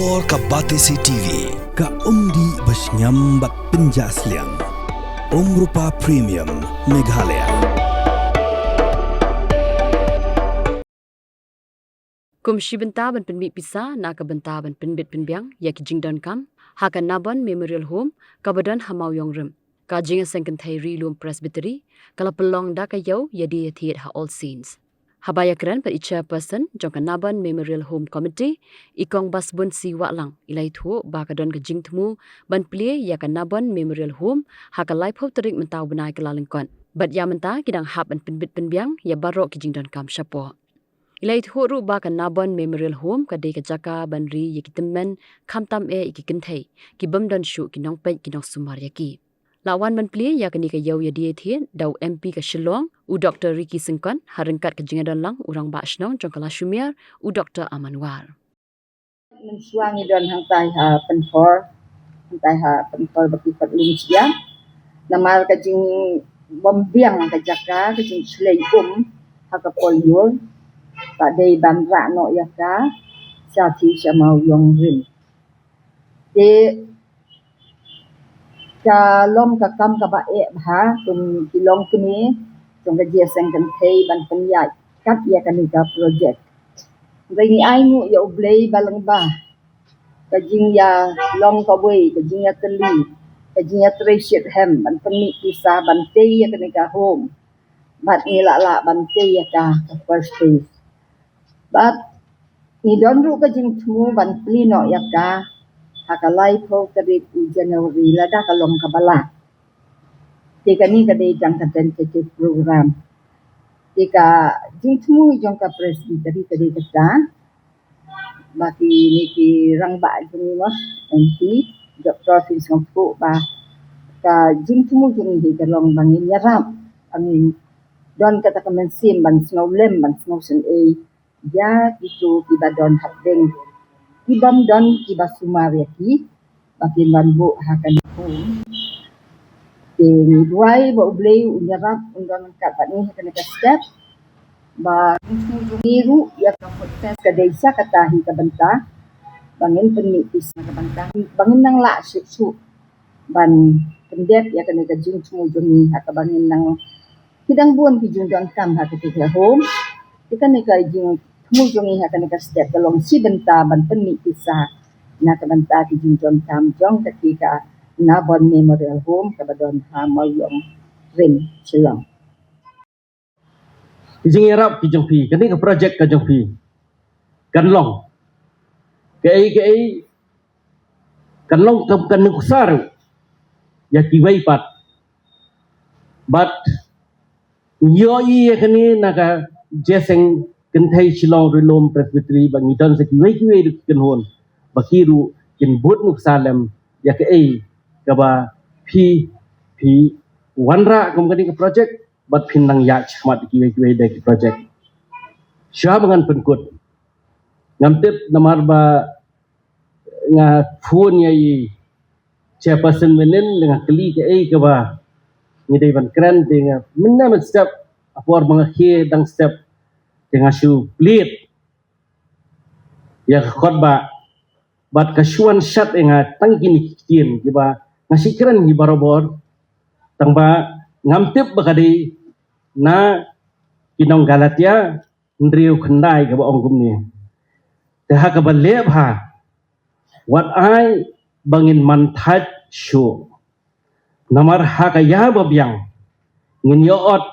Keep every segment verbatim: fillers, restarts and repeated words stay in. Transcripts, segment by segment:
Or ka Batesi T V, ka umdih ba shngiam bad pynjah sliang. Umrupa Premium, Meghalaya. Kum shi bynta ban pynmih pisa na ka bynta ban pynbit pynbiang ïa ki jingdonkam ha ka Nabon Memorial Home kaba don ha Mawïong Rim, ka jingïaseng kynthei Ri Lum Presbytery ka la pynlong da ka ïew ïadie ïathied ha All Saints. Haba ïakren bad i Chairperson jong ka Nabon Memorial Home Committee, i Kong Basbun C Wahlang, i la ïathuh ba ka don ka jingthmu ban plie ïa ka Nabon Memorial Home ha ka laiphew tarik mynta u bnai Kyllalyngkot. Bad ïa mynta ki dang hap ban pynbit pynbiang ïa baroh ki jingdonkam shapoh. I la ïathuh ruh ba ka Nabon Memorial Home ka dei ka jaka ban ri ïa ki tymmen, khamtam eh ïa ki kynthei ki bym don shuh ki nongpeit ki nongsumar ïa ki. La wan ban plie ïa kane ka ïew ïadie ïathied da u M P ka Shillong, u Doktor Ricky Syngkon, ha ryngkat ka jingïadonlang u Rangbah Shnong jong ka Lashumer, u Doktor Aman War. Mynshuwa ngi don hangtai ha Pynhor, hangtai ha Pynhor ba ki pat lum shia. Namar ka jingbymbiang ka jaka, ka jingshlei um ha ka por ïur, ka dei ban rah noh ïa ka sha thie sha Mawïong Rim. Te ka long ka kam kaba eh bha kum ki longkmie jong ka jingïaseng kynthei ban pynïaid kat ïa kane ka project. Hynrei ngi ai nguh ïa U Blei ba lyngba ka jingïalong kawei, ka jingïatylli, ka jingïatrei shitrhem ban pynmih pisa ban tei ïa kane ka home. Bad ngi la lah ban tei ïa ka, ka first phase. Bad ngi don ruh ka jingthmu ban plie noh ïa ka ha ka laiphew tarik u January lada ka long kaba lah. Te kane ka dei tang ka tentative program. Te ka jingthmu jong ka Presbytery ka dei kata ba kine ki rangbah jong ngi, M P, Doktor Finsong Pu, ba ka jingthmu jong ngi ka long ba ngin ïarap, ba ngin don kata ka mynsiem ban sngewlem, ban sngewsynei ïa kito kiba don hapdeng, ki bym don kiba sumar ïa ki, ba kin wan buh ha kane ka home. Te ngi duwai ba U Blei un ïarap, un don ryngkat bad ngi ha kane ka step. Ba ngi ruh ïa ka food fest ka dei sa kata hi ka bynta ba ngin pynmih pisa ka bynta ba ngin nang lah shuh shuh ban pyndep ïa kane ka jingthmu jong ngi ha kaba ngin nang, ki dang bun ki jingdonkam ha kata ka home. Te kane ka jingthmu jong ngi ha kane ka step ka long shi bynta ban pynmih pisa na ka bynta ki jingdonkam jong kata ka Nabon Memorial Home kaba don ha Mawïong Rim, Shillong. Ki jingïarap ki jong phi, kane ka project ka jong phi kan long kaei kaei, kan long ka, ka nuksa ruh ïa kiwei pat. Bad ngi ïohi ïa kane na ka jingïaseng kynthei Shillong Ri Lum Presbytery ba ngi don sa kiwei kiwei ruh ki kynhun ba ki ruh kin bud nuksa lem ïa kaei kaba phi, phi wanrah kum kane ka project. Bad phin nang ïaid shakhmat kiwei kiwei de ki project. Shuwa ba ngan pynkut, ngam tip namar ba nga phone ïa i Chairperson mynnin, nga kylli kaei kaba ngi dei ban kren, te nga mynne mynstep, ha por ba nga khie dang step, te nga shu plie ïa ka kot ba, bad ka shu wan shat ïa nga tang kine ki ktien kiba nga shu kren hi barabor. Tang ba ngam tip ba ka dei na ki nong Galatia hynriew khyndai kaba ong kumne. Te ha kaba leh bha, wat ai ba ngin man thait shuh. Namar ha ka ïa ba biang ngin ïoh ot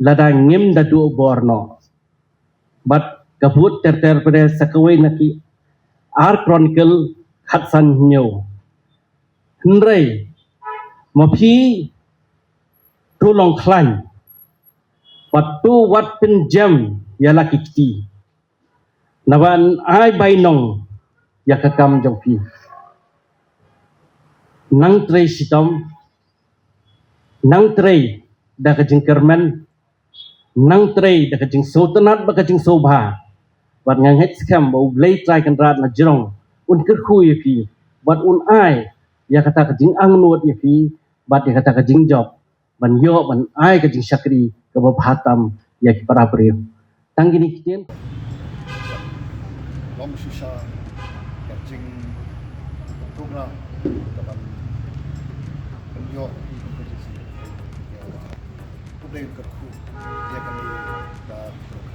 lada ngim da duh bor noh. Bad ka bud ter ter pyrshah sa kawei na ki Ar Chronicle khatsan hynñiew. Hynrei ma phi to long khlaiñ, bad to wat pynjem ïa la ki kti. Naba yn ai bainong ïa ka kam jong phi. Nang trei shitom, nang trei da ka jingkyrmen, nang trei da ka jingsngewtynnat bad ka jingsngewbha. Bad nga ngeit skhem ba U Blei Trai Kynrad na jrong un kyrkhu ïa phi, bad un ai ïa kata ka jingangnud ïa phi, bad ïa kata ka jingjop ban ïoh ban ai ka jingshakri kaba bha tam ïa ki para briew. Tang kine ki ktien. Long shisha ka Jing program ka ban pynïoh ïa ka P J C. Khublei ka khu ïa ka ni ka program.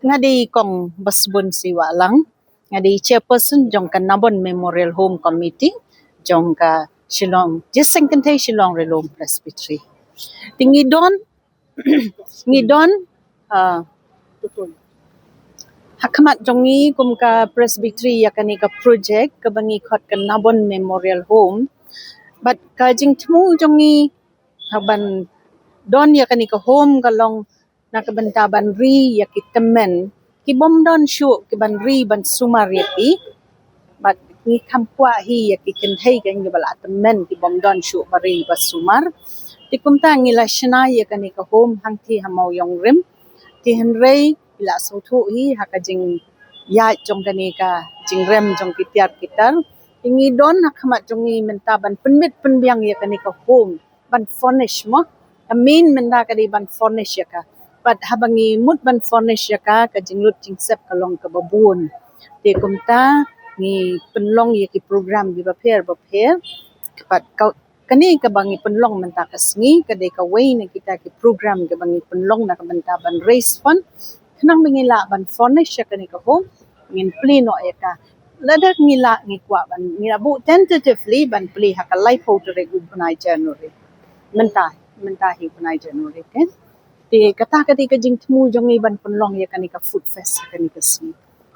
Nga dei Kong Basbun Siwahlang. Nga dei chairperson jong ka Nabon Memorial Home Committee jong ka Shillong, Jingïaseng Kynthei Shillong Rilum Presbytery. Te ngi don, ngi don, ah, ha khmat jong ngi kum ka Presbytery ïa kane ka project kaba ngi khot ka Nabon Memorial Home. Bad ka jingthmu jong ngi ha ban don ïa kane ka home ka long na ka bynta ban ri ïa ki tymmen ki bym don shuh ki ban ri ban sumar ïa ki. Bad ngi kham kwah hi ïa ki kynthei keiñ kiba la tymmen ki bym don shuh ba ri ba sumar. Te kumta ngi la shna ïa kane ka home hangtei ha Mawïong Rim. Te hynrei ki la sngewthuh hi ha ka jingïaid jong kane ka jingrem jong ki tiar ki tar. Te ngi don ha khmat jong ngi mynta ban pynbit pynbiang ïa kane ka home ban furnish mo. Ka main mynta ka dei ban furnish ïa ka. Bad haba ngi mut ban furnish ïa ka, ka jinglut jingsep ka long kaba bun. Te kumta ngi pynlong ïa ki program kiba pher ba pher. Bad ka, kane kaba ngi pynlong mynta ka sngi ka dei kawei na kita ki program kiba ngi pynlong na ka bynta ban raise fund. Khnang ba ngi lah ban furnish ïa kane ka home, ngin plie noh ïa ka. Lada ngi lah ngi kwah ban, ngi la buh tentatively ban plie ha ka laiphew tarik u bnai January. Mynta, mynta hi u bnai January, okay? Te kata ka dei ka jingthmu jong ngi ban pynlong ïa kane ka food fest ha kane ka sngi.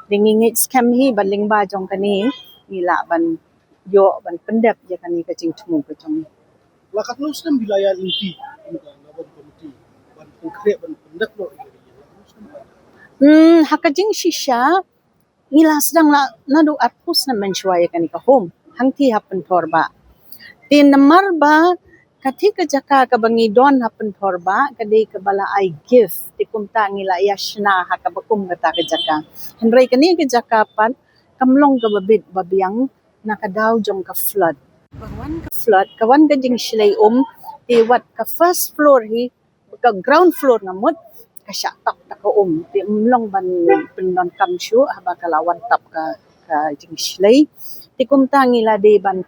Te ngi ngeit skhem hi ba lyngba jong kane ngi lah ban ïoh ban pyndep ïa kane ka jingthmu ka jong ngi. La katno snem phi la ïaid lynti kum ka Nabon Committee ban pynkhreh ban pyndep noh ïa ka ri? Hmm, ha ka jingshisha ngi la sdang la naduh arphew snem mynshuwa ïa kane ka home hangtei ha Pynthor Bah. Te namar ba katei ka jaka kaba ngi don ha Pynthor Bah ka dei kaba la ai gift, te kumta ngi la ïa shna ha kaba kum kata ka jaka. Hynrei kane ka jaka pat kam long kaba bit ba biang na ka daw jong ka flood. Ka flood, ka wan ka jingshlei um, te wat ka first floor hi, ka ground floor nga mut, ka shah tap da ka um. Te ym long ban pyndonkam shuh haba ka la wan tap ka, ka jingshlei. Te kumta ngi la dei ban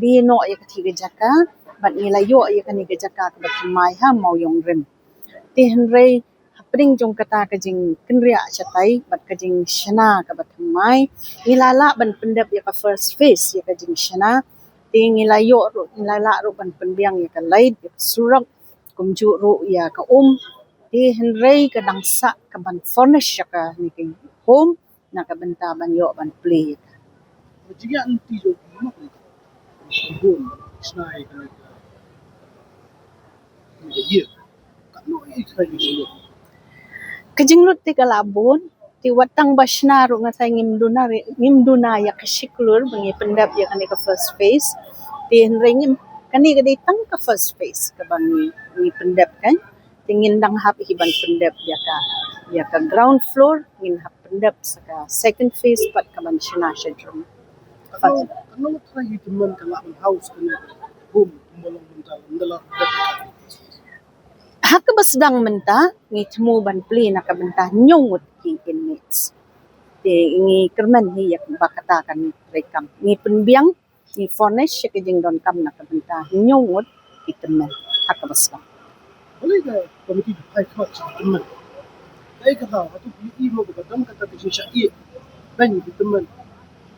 die noh ïa katei ka jaka, Bad ngi la ïoh ïa kane ka jaka kaba thymmai ha Mawïong Rim. Te hynrei hapdeng jong kata ka jingkynriah shatai bad ka jingshna kaba thymmai, ngi la lah ban pyndep ïa ka first phase ïa ka jingshna. Te ngi la ïoh ruh, ngi la lah ruh ban pynbiang ïa ka light, ïa ka surok, kumjuh ruh ïa ka um. Te hynrei ka dang sah ka ban furnish ïa kane ka home na ka bynta ban ïoh ban plie ïa ka. Jingïaid lynti jong ki, ma ka bun shna ïa ka, ïa ka ïing. Katno i ka ïing jong ka. Ka jinglut te ka la bun, te wat tang ba shna ruh nga sa ngim duna re, ngim duna ïa ka shi klur ba ngi pyndep ïa kane ka first phase. Te hynrei ngim, kane ka dei tang ka first phase kaba ngi, ngi pyndep kan. Te ngin dang hap hi ban pyndep ïa ka, ïa ka ground floor, ngin hap pyndep sa ka second phase pat ka ban shna sha jrong. Katno, katno trai hi tymmen ka lah ban house kane home kumba long mynta, ynda la pyndep? Ha kaba sdang mynta ngi thmu ban plie na ka bynta hynñiew ngut ki inmates. Te ngi kyrmen hi ïa kaba kata kan treikam. Ngi pynbiang, ngi furnish ïa ka jingdonkam na ka bynta hynñiew ngut ki tymmen ha kaba sdang. Balei ka komiti ka phai khmat sha ki tymmen? Kaei ka daw, hato phi ïohi mo ba don kata ka jingshah ïeh beiñ ki tymmen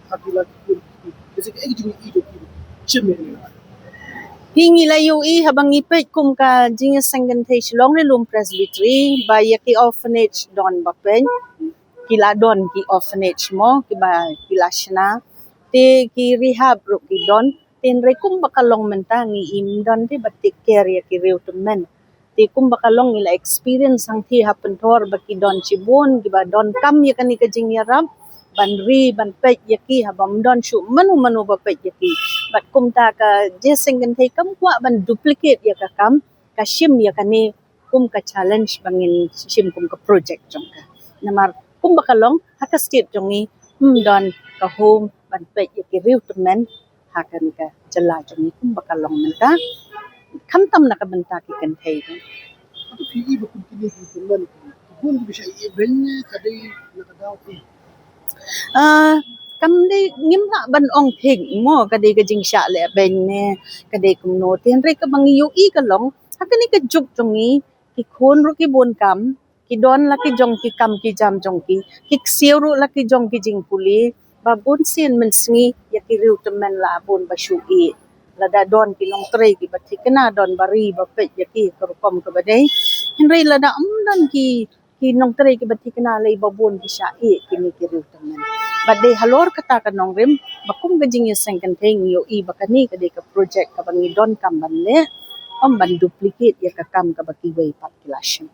ha ki la ki khun? Ka jingïohi jong phi, shim ïa kane. Hi ngi la ïohi haba ngi peit kum ka jingïaseng kynthei Shillong Ri Lum Presbytery ba ïa ki orphanage don ba peit, ki la don ki orphanage mo kiba ki la shna. Te ki rehab ruh ki don. Te hynrei kumba ka long mynta ngi im don te ba take care ïa ki riew tymmen. Te kumba ka long ngi la experience hangtei ha Pynthor ba ki don shibun kiba donkam ïa kane ka jingïarap ban ri ban peit ïa ki haba ym don shuh mano mano ba peit ïa ki. Bad kumta ka jingïaseng kynthei kam kwah ban duplicate ïa ka kam, ka shim ïa kane kum ka challenge ba ngin shim kum ka project jong ka. Namar kumba ka long ha ka state jong ngi ym don ka home ban peit ïa ki riew tymmen ha kane ka jylla jong ngi kumba ka long mynta, khamtam na ka bynta ki kynthei. Hato phi ïohi ba kum kine ki tymmen ki bun kiba shah ïeh beiñ ne ka dei na ka daw phi? Ah, kam dei, ngim lah ban ong thik mo ka dei ka jingshah leh beiñ ne ka dei kumno. Te hynrei kaba ngi ïohi ka long ha kane ka juk jong ngi ki khun ruh ki bun kam, ki don la ki jong ki kam ki jam jong ki, ki ksiew ruh la ki jong ki jingpule. Ba bun sien mynsngi ïa ki riew tymmen la bun ba shu ïeh. Lada don ki nongtrei kiba thikna, don ba ri ba peit ïa ki ka rukom kaba dei. Hynrei lada ym don ki, ki nongtrei kiba thikna lei ba bun ki shah ïeh kine ki riew tymmen. Bad dei halor kata ka nongrim ba kum ka jingïaseng kynthei ngi ïohi ba kane ka dei ka project kaba ngi donkam ban leh, ym ban duplicate ïa ka kam kaba kiwei pat ki la shim.